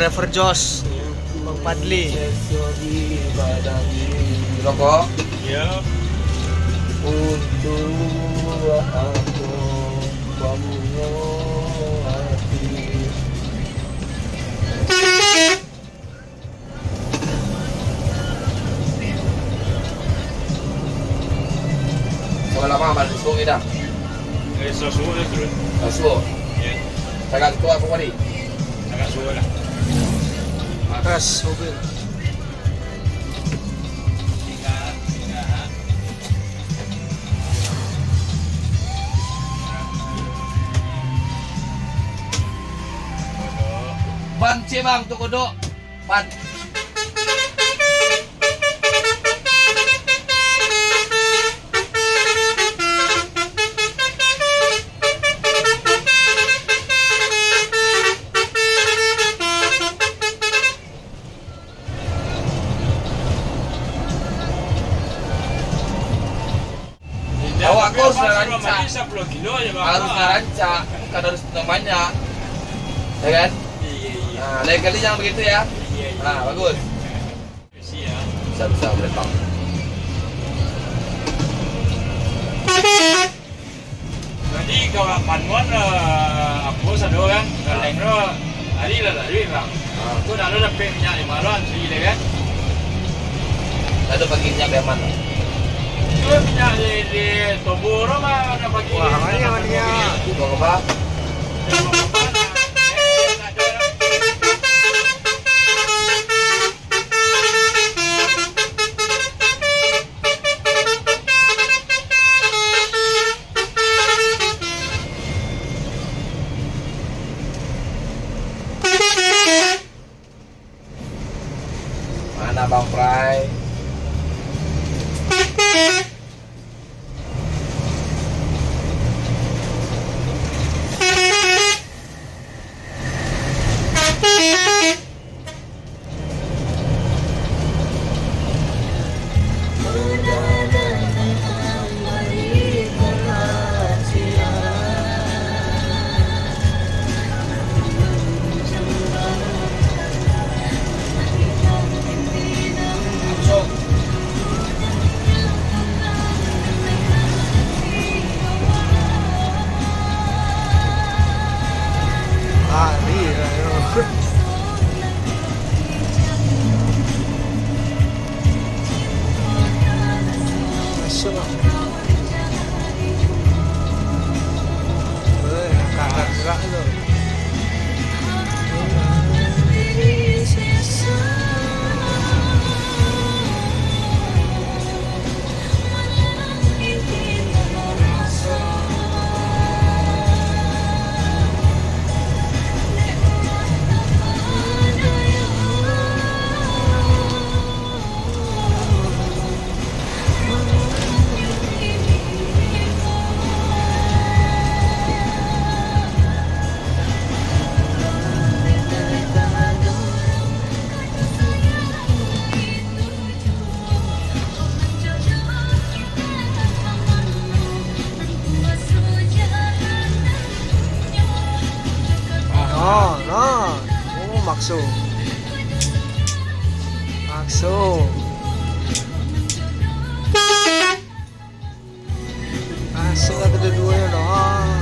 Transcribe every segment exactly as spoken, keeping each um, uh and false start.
Driver Jos, Bang Padli. Rokok? Iya. Untuk aku, kamu hati. Sabaleh ma bali suok dah? Eh, suok-suok je turun. Suok-suok? Iya. Tagak suok apo tadi? Tagak suok lah. Atas mobil. Ban cek, Bang, tu kodok. Pan. Awak ko harus rancak. Harus rancak, bukan harus banyak. Ya kan? Iya, iya. Nah, lain kali jangan begitu ya. Iya, iya. Nah, bagus. Bisa, bisa melepak. Jadi, kalau panuan, eh, apo sado kan, galeng tu, tadi lah tadi lah. Ah. Tu nak lo dapek minyak di malam, asli deh kan. Lalu pagi minyak dari mana? Tu minyak di, di Tobo tu mah, nak pagi. Wah, di banyak, banyak. Di bawah apa? Di bawah apa? Eh, tak ada. Mana Bang Prai? Lari lah, yo. Masuk lah. Eh, angkat-angkat gerak tu. Ah, nah. Oh, makso. Makso. Asik lah kedua-duanya dah.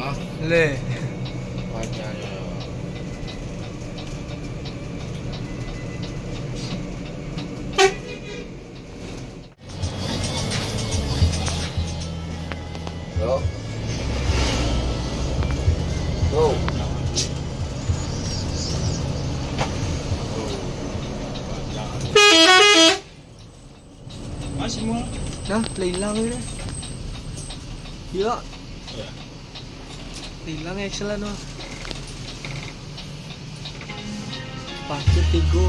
Le. Yo. Yo. Masih mau? Dah, lah ilang ni dah. Yo. Ya. Ilang Excel tu. Pakai tigo.